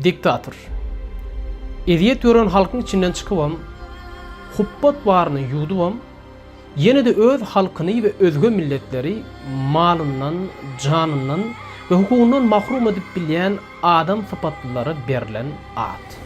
Diktator. Ezýet gören halkyň içinden çykybam, hupbat baryny ýuwdubam, ýene-de öz halkyny we özge milletleri malyndan, janyndan we hukugyndan mahrum edip bilýän adam sypatlylara berlen at.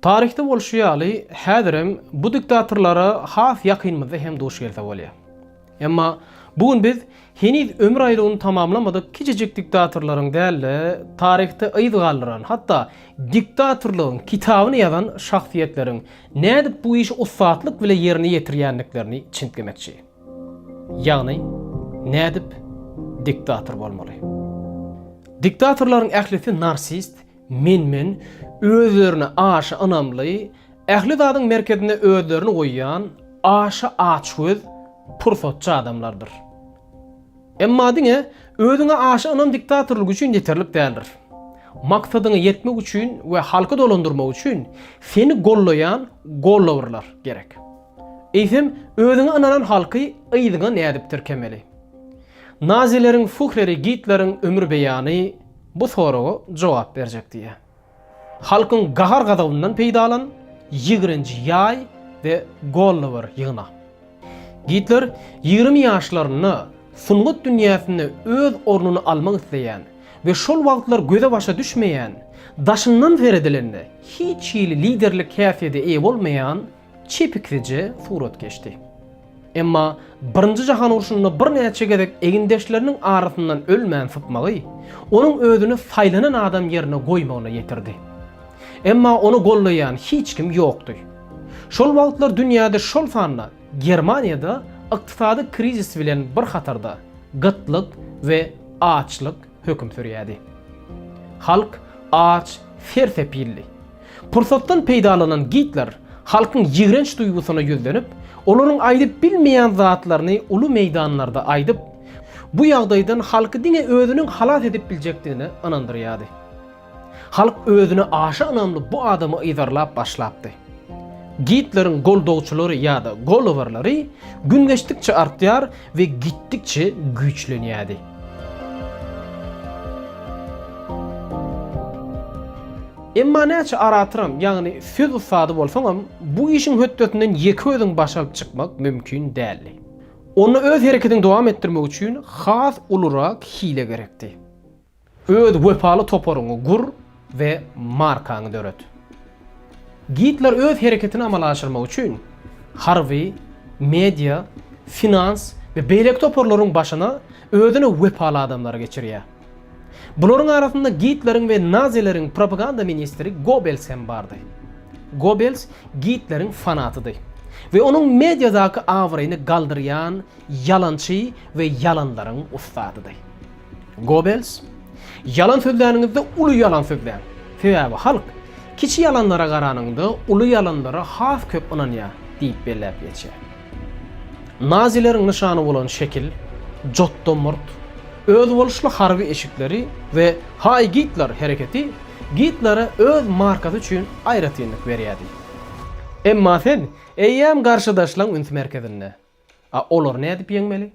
Taryhda bolşy ýaly, häzirem bu diktatorlara has ýakynymyzda hem duş gelse bolýar. Emma bu gün biz heniz ömür aýlawyny tamamlamadyk kiçijik diktatorlaryň däl-de, taryhda yz galdyran, hatda diktatorlygyň kitabyny ýazan şahsyýetleriň nädip bu işi ussatlyk bile ýerine ýetirýändiklerini çintgemekçi. Ýagny, nädip diktator bolmaly? Diktatorlaryň ählisi narsist, men-men, özlerine aşa ynamly, ähli zadyň merkezinde özlerini goýýan, aşa açgöz, pursatçy adamlardyr. Emma diňe özüňe aşa ynam diktatorlyk üçin ýeterlik däldir. Maksadyňa ýetmek üçin we halky dolandyrmak üçin seni gollaýan gollawrlar gerek. Eýsem, özüňe ynanan halky yzyňa nädip tirkemeli? Nazileriň Führeri Gitleriň ömür beýany bu soraga jogap berjek diýýär. Halkyň gahar-gazabyndan peýdalan, ýigrenji ýaý we gollower ýygna. Gitler 20 ýaşlarynda sungat dünýäsinde öz ornuny almak isleýän we şol wagtlar göze-başa düşmeýän, daşyndan seredilende hiç hili liderlik häsiýede eýe bolmaýan çepiksije suratkeşdi. Emma Birinji jahan urşunda birnäçe gezek egindeşleriniň arasyndan ölmän sypmagy, onuň özüni saýlanan adam ýerine goýmagyna ýetirdi. Emma ony gollaýan hiç kim ýokdy. Şol wagtlar dünýäde şol sanda Germaniýada ykdysady krizis bilen bir hatarda gytlyk we açlyk höküm sürýärdi. Halk aç, ser-sepildi. Pursatdan peýdalanan Gitler halkyň ýigrenç duýgusyna ýüzlenip, olaryň aýdyp bilmeýän zatlaryny uly meýdanlarda aýdyp, bu ýagdaýdan halky diňe özüniň halas edip biljekdigine ynandyrýardy. Halk özüne aşa ynamly bu adamy yzarlap başlapdy. Gitleriň goldawçylary ýa-da golowerleri gün geçdikçe artýar we gitdikçe güýçlenýärdi. Emma näçe oratoram, ýagny söz ussady bolsaňam, bu işiň hötdesinden ýeke özüň baş alyp çykmak mümkin däldi. Onda öz hereketiňi dowam etdirmek üçin has ulurak hile gerekdi. Öz wepaly toparyňy gur we markaňy döret. Gitler öz hereketini amala aşyrmak üçin harby, media, finans we beýleki toparlaryň başyna özüne wepaly adamlary geçirýär. Bularyň arasynda Gitleriň we nazileriň propaganda ministri Goebbels hem bardy. Goebbels Gitleriň fanatydy we onuň mediadaky abraýyny galdyrýan ýalançy we ýalanlaryň ussadydy. Goebbels, Ýalan sözläniňizde uly ýalan sözläň. Sebäbi halk kiçi ýalanlara garanyňda uly ýalanlara has köp ynanýar diýip belläp geçýär. Nazileriň nyşany bolan şekil, jotda murt, özboluşly harby eşikleri we Haý Gitler hereketi Gitlere öz markasy üçin aýratynlyk berýärdi. Emma sen eýýäm garşydaşlaň üns merkezinde. A olary nädip ýeňmeli?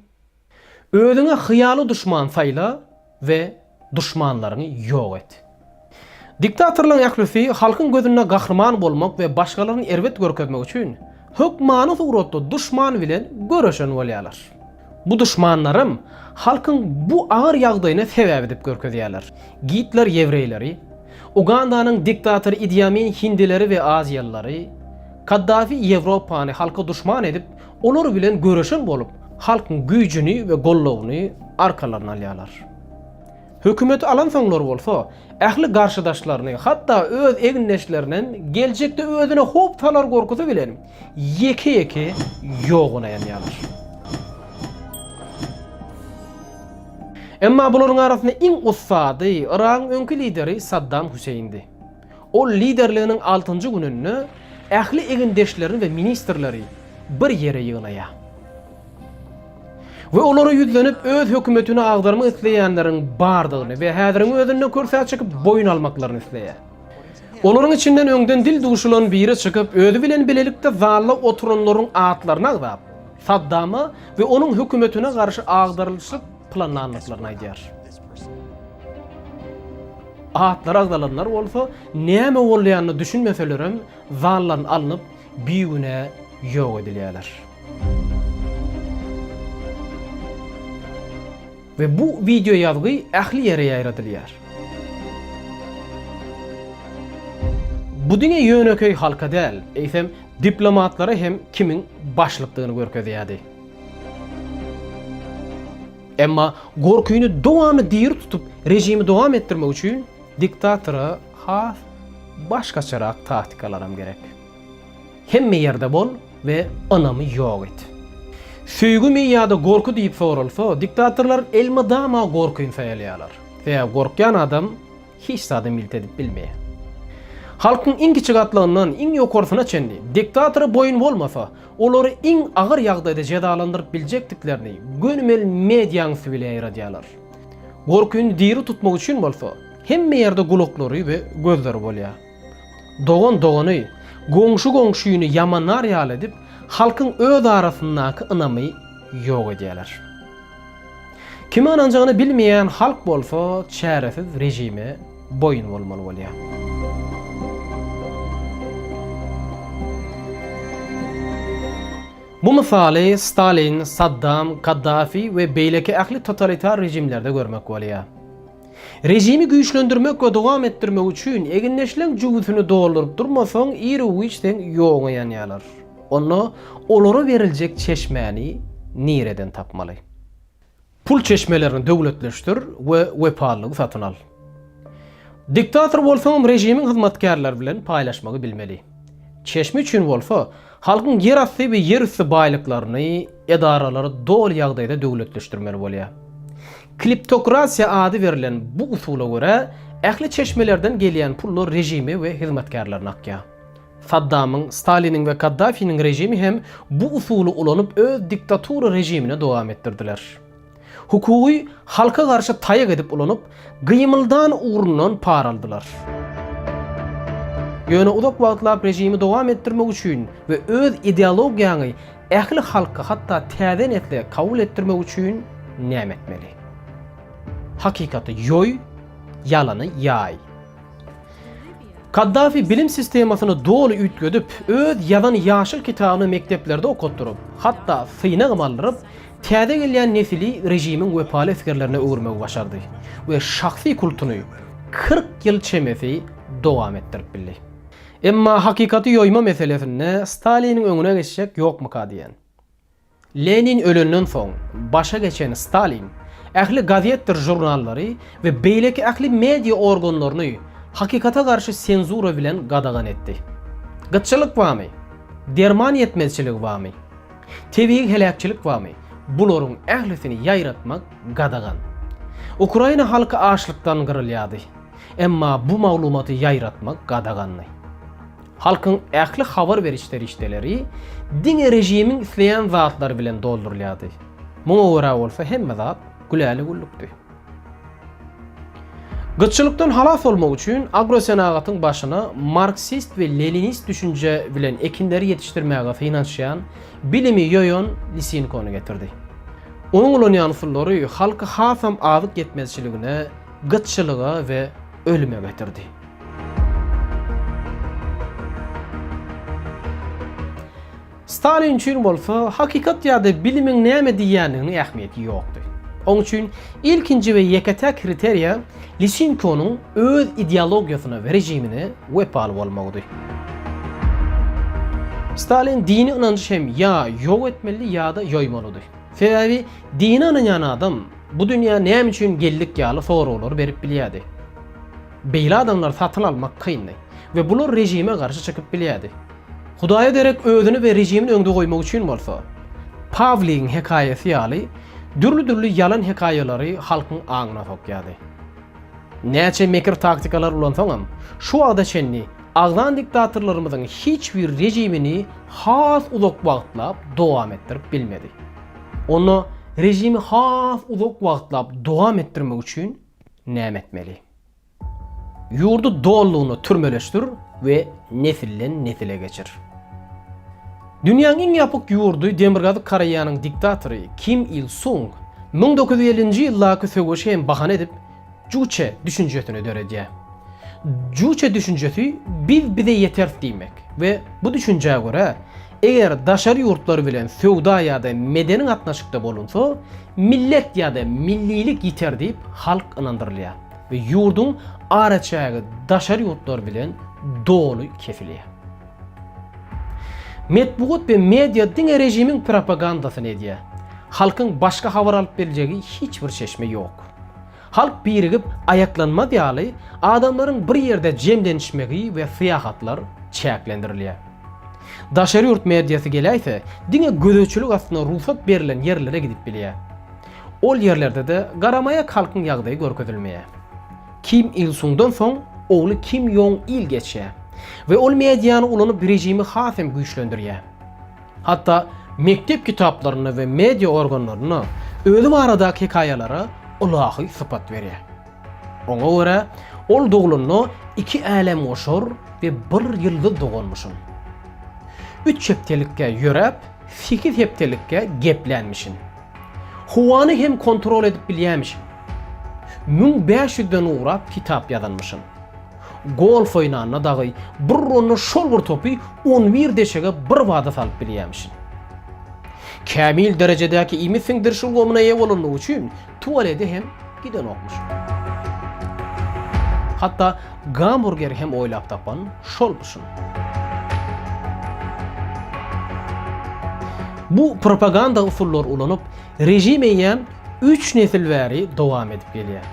Özüňe hyýaly duşman saýla we duşmanlaryňy ýok et. Diktatorlaryň ählisi halkyň gözünde gahryman bolmak we başgalaryny erbet görkezmek üçin hökmany suratda duşman bilen göreşen bolýarlar. Bu duşmanlaram halkyň bu agyr ýagdaýyna sebäp edip görkezýärler. Gitler ýewreýleri, Ugandanyň diktatory Idi Amin hindileri we aziýalylary, Kaddafi Ýewropany halka duşman edip, olar bilen göreşen bolup, halkyň güýjüni we goldawyny arkalaryna alýarlar. Hökümeti alansoňlar bolsa, ähli garşydaşlaryny, hatda öz egindeşlerinem geljekde özüne howp salar gorkusy bilen ýeke-ýeke ýoguna ýanýarlar. Emma bularyň arasynda iň ussady Yragyň öňki lideri Saddam Hüseýindi. Ol liderliginiň altynjy gününde ähli egindeşlerini we ministrleri bir ýere ýygnaýar. We olara ýüzlenip öz hökümetini agdarmak isleýänleriň bardygyny we häziriň özünde kürsä çykyp boýun almaklaryny isleýär. Olaryň içinden öňden dil duşulan biri çykyp özi bilen bilelikde zalda oturanlaryň atlaryny agzap, Saddama we onuň hökümetine garşy agdarylyşyk planlandyklaryny aýdýar. Atlary agzalanlar bolsa näme bolýanyna düşünmeselerem zaldan alnyp bigünä ýok edilýärler. We bu wideo ýazgy ähli ýere ýaýradylýar. Bu diňe ýönekeý halka däl, eýsem diplomatlara hem kimiň başlykdygyny görkezýärdi. Emma gorkyny dowamly diri tutup režimi dowam etdirmek üçin diktatora has başgaçarak taktikalaram gerek. Hemme ýerde bol we ynamy ýok et. Söýgümi ýa-da gorky diýip soralsa, diktatorlar elmydama gorkyny saýalýarlar. Sebäbi gorkýan adam hiç zada milt edip bilmeýär. Halkyň iň kiçi gatlagyndan iň ýokarsyna çenli diktatora boýun bolmasa, olary iň agyr ýagdaýda jezalandyryp biljekdiklerini gönümel mediaň üsti bile ýaýradýarlar. Gorkyny diri tutmak üçin bolsa, hemme ýerde gulaklary we gözleri bolýar. Dogan dogany, goňşy goňşyny ýamanlar ýaly edip, halkyň öz arasyndaky ynamy ýok edýärler. Kime ynanjagyny bilmeýän halk bolsa çäresiz režime boýun bolmaly bolýar. Bu mysaly Stalin, Saddam, Kaddafi we beýleki ähli totalitar režimlerde görmek bolýar. Režimi güýçlendirmek we dowam etdirmek üçin egindeşleň jübüsini dolduryp durmasaň iru-giç seň ýoguňa ýanýarlar. Onda olara beriljek çeşmäni nireden tapmaly? Pul çeşmelerini döwletleşdir we wepalylygy satyn al. Diktator bolsaňam režimiň hyzmatkärleri bilen paýlaşmagy bilmeli. Çeşme üçin bolsa halkyň ýerasty we ýerüsti baýlyklaryny, edaralary doly ýagdaýda döwletleşdirmeli bolýar. Kleptokrasiýa ady berlen bu usula görä, ähli çeşmelerden gelýän pullar režime we hyzmatkärlerine akýar. Saddamyň, Staliniň we Kaddafiniň režimi hem bu usuly ulanyp öz diktatura režimini dowam etdirdiler. Hukugy halka garşy taýak edip ulanyp, gymyldan ugrundan para aldylar. Ýöne uzak wagtlap režimi dowam etdirmek üçin we öz ideologiýaňy ähli halka hatda täze nesle kabul etdirmek üçin näme etmeli? Hakykaty ýoý, ýalany ýaý. Kaddafi bilim sistemasyny doly üýtgedip, öz ýazan ýaşyl kitabyny mekdeplerde okatdyryp, hatda synagam aldyryp, täze gelýän nesili režimiň wepaly esgerlerine öwürmegi başardy we şahsy kultuny 40 ýyl çemesi dowam etdirip bildi. Emma hakykaty ýoýma meselesinde Staliniň öňüne geçjek ýokmuka diýen. Lenin ölenden soň başa geçen Stalin ähli gazetdir žurnallary we beýleki ähli media organlaryny hakykata garşy senzura bilen gadagan etdi. Gytçylyk barmy? Derman ýetmezçiligi barmy? Tebigy heläkçilik barmy? Bularyň ählisini ýaýratmak gadagan. Ukraina halky açlykdan gyrylýardy. Emma bu maglumaty ýaýratmak gadagandy. Halkyň ähli habar beriş serişdeleri diňe režimiň isleýän zatlary bilen doldurylýardy. Muňa görä bolsa hemme zat güläle-güllükdi. Gytçylykdan halas bolmak üçin agrosenagatyň başyna marksist we leninist düşünje bilen ekinleri ýetişdirmäge synanyşýan, bilimi ýoýan Lisenkony getirdi. Onuň ulanýan usullary halky hasam azyk ýetmezçiligine, gytçylyga we ölüme getirdi. Stalin üçin bolsa hakykat ýa-da bilimiň näme diýýändiginiň ähmiýeti ýokdy. Oň üçin ilkinji we ýeke-täk kriteriýa Lisenkonyň öz ideologiýasyna we režimine wepaly bolmagydy. Stalin dini ynanjy hem ýa ýok etmelidi ýa-da ýoýmalydy. Sebäbi dine ynanýan adam bu dünýä näme üçin geldik ýaly soraglary berip bilýärdi. Beýle adamlary satyn almak kyndy we bular režime garşy çykyp bilýärdi. Hudaýa derek özüni we režimini öňde goýmak üçin bolsa, Pawligiň hekaýasy ýaly dürli-dürli ýalan hekaýalary halkyň aňyna sokýardy. Näçe mekir taktikalar ulansaňam, şu wagta çenli agzan diktatorlarymyzyň hiç bir režimini has uzak wagtlap dowam etdirip bilmedi. Onda. Režimi has uzak wagtlap dowam etdirmek üçin näme etmeli? Ýurdy dolulygyna türmeleşdir we nesilden nesile geçir. Dünýäň iň ýapyk ýurdy Demirgazyk Koreýanyň diktatory Kim Il Sung 1950-nji ýyldaky söweşi hem bahana edip Juçe düşünjesini döredýär. Juçe düşünjesi biz bize ýeteris diýmek we bu düşünjä görä, eger daşary ýurtlar bilen söwda ýa-da medeni gatnaşykda bolunsa, millet ýa-da millilik ýiter diýip halk ynandyrylýar we ýurduň araçägi daşary ýurtlar bilen doly kesilýär. Metbugat we media diňe režimiň propagandasyny edýär. Halkyň başga habar alyp biljegi hiç bir çeşme ýok. Halk birigip aýaklanmaz ýaly, adamlaryň bir ýerde jemlenişmegi we syýahatlar çäklendirilýär. Daşary ýurt mediasy geläýse, diňe gözegçilik astyna rugsat berlen ýerlere gidip bilýär. Ol ýerlerde-de garamaýak halkyň ýagdaýy görkezilmeýär. Kim Il Sungdan soň ogly Kim Ýong Il geçýär we ol mediany ulanyp režimi has hem güýçlendirýär. Hatda mekdep kitaplarynda we media organlarynda özi baradaky hekaýalara ylahy sypat berýär. Oňa görä, ol doglanda iki älemgoşar we bir ýyldyz doganmyşyn. Üç hepdelikkä ýöräp, sekiz hepdelikkä geplänmişin. Howany hem kontrol edip bilýämişin. 1500-den ugrap kitap ýazanmyşyn. Golf oýnanda dagy bir ronda şol bir topy on bir deşege birbada salyp bilýämişin. Kämil derejedäki iýmit siňdiriş ulgamyna eýe bolanlygy üçin tualede hem gidenokmyş. Hatda gamburgeri hem oýlap tapan şolmuşyn. Bu propaganda usullary ulanyp, režim eýýäm üç nesil bäri dowam edip gelýär.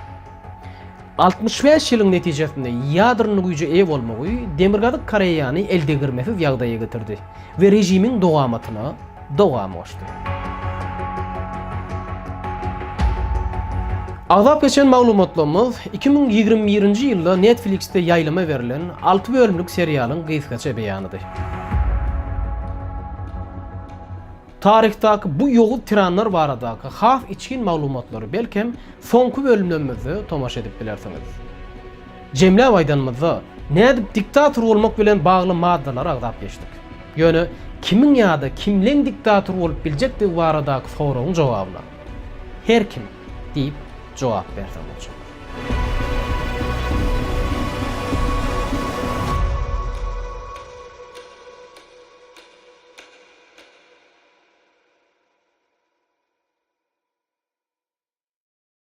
65 ýylyň netijesinde ýadrony güýje eýe bolmagy Demirgazyk Koreýany eldegirmesiz ýagdaýa getirdi we režimiň dowamatyna dowam goşdy. Agzap geçen maglumatlarymyz 2021-nji ýylda Netflix-de ýaýlyma berlen alty bölümlik serialyň gysgaça beýanydy. Taryhdaky bu ýowuz tiranlar baradaky has içgin maglumatlary belkem soňky bölümlerimizde tomaşa edip bilersiňiz. Jemläp aýdanymyzda, nädip diktator bolmak bilen bagly maddalary agzap geçdik. Ýöne kimiň ýa-da kimleň diktator bolup biljekdigi baradaky soragyň jogabyna Her kim diýip jogap berseň boljak.